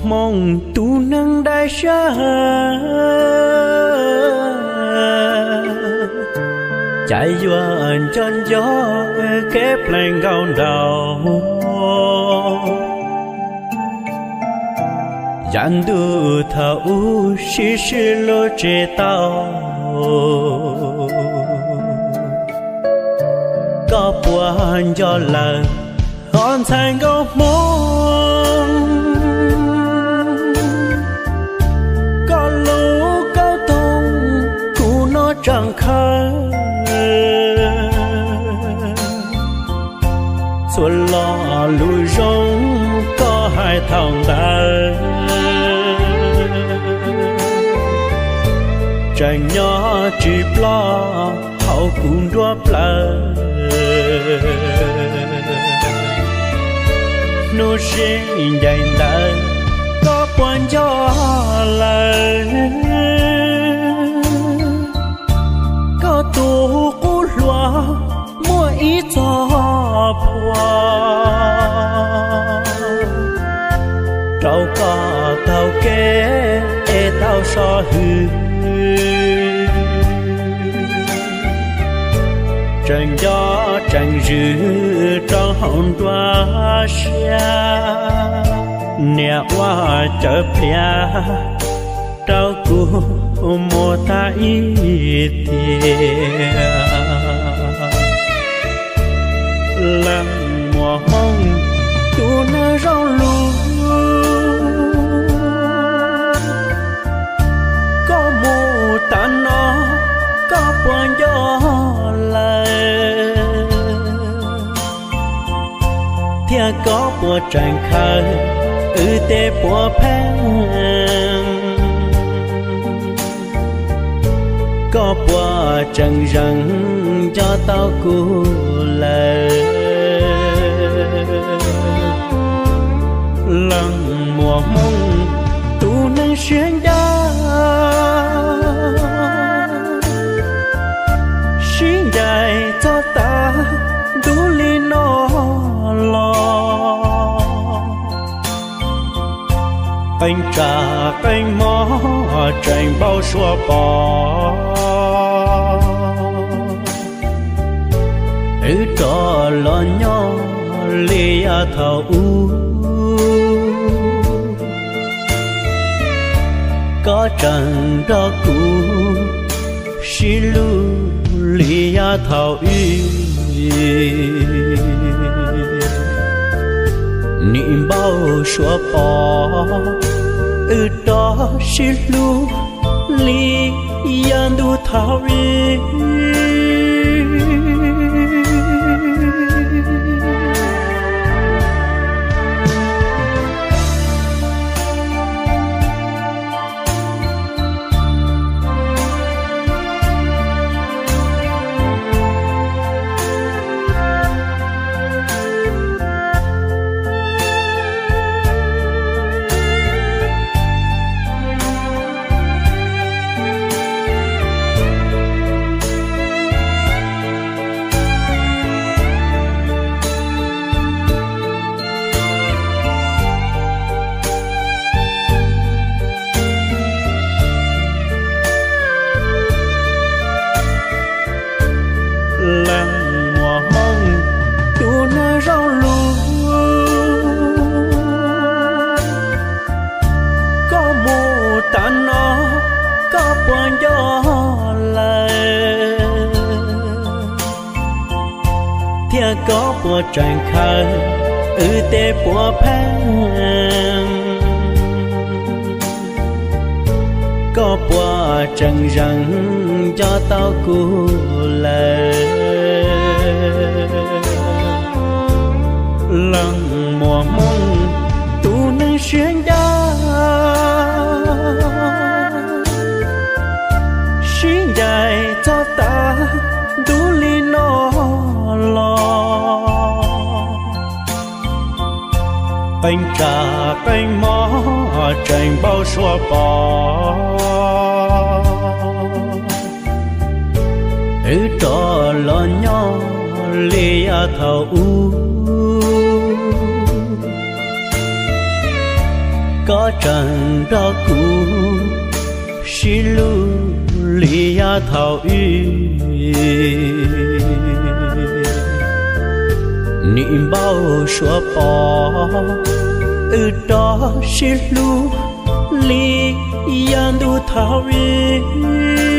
Hmoob tus neeg dai siab, cas yuav nco nco kev plees nkaus nraud. Yav ntuj thaum ub sib sib hlub tsis tau, koj puas nco lawm os ntxhais nkauj Hmoob? Koj lub koob toog kuv noj tseem khawb, txhua lo lus zoo koj hais thaum ntawd tseem nyob tsis ploj hauv kuv nruab plawv. Hnub sib ncaim ntawd koj puas nco lawm? Koj tus qub hluas muaj ib txoj phua rau koj taug kev es tau so hwm, tseem nco tseem zwm rau hauv nruab siab. Niam ua cawv pliav rau kuv mus tag ib tiam. Leej muam Hmoob tus neeg zoo lus, koj mus tas no koj puas nco lawm? Thiab koj puas tseem khaws wb tej puav pheej? Koj puas tseem zeem nco tau kuv lawm? Leej muam Hmoob tus neeg siab ncaj, sib ncaim txog tav ntuj li no los, qee tsa qee hmo tseem npau suav pom. Wb rov los nyob li yav thaum ub, koj tseem nrog kuv sib hlub li yav thaum ub. Nim npau suav pom wb rov sib hlub li yav ntuj thaum ub. Leej muam Hmoob tus neeg zoo lus, koj mus tas no koj puas nco lawm? Thiab koj puas tseem khaws wb tej puav pheej? Koj puas tseem zeem nco tau kuv lawm? Leej muam Hmoob tus neeg siab ncaj, sib ncaim txog tav ntuj li no los, qee tsa qee hmo tseem npau suav pom. Wb rov los nyob li yav thaum ub, Koj tseem nrog kuv sib hlub li yav thaum ub. Nim npau suav pom wb rov sib hlub li yav ntuj thaum ub.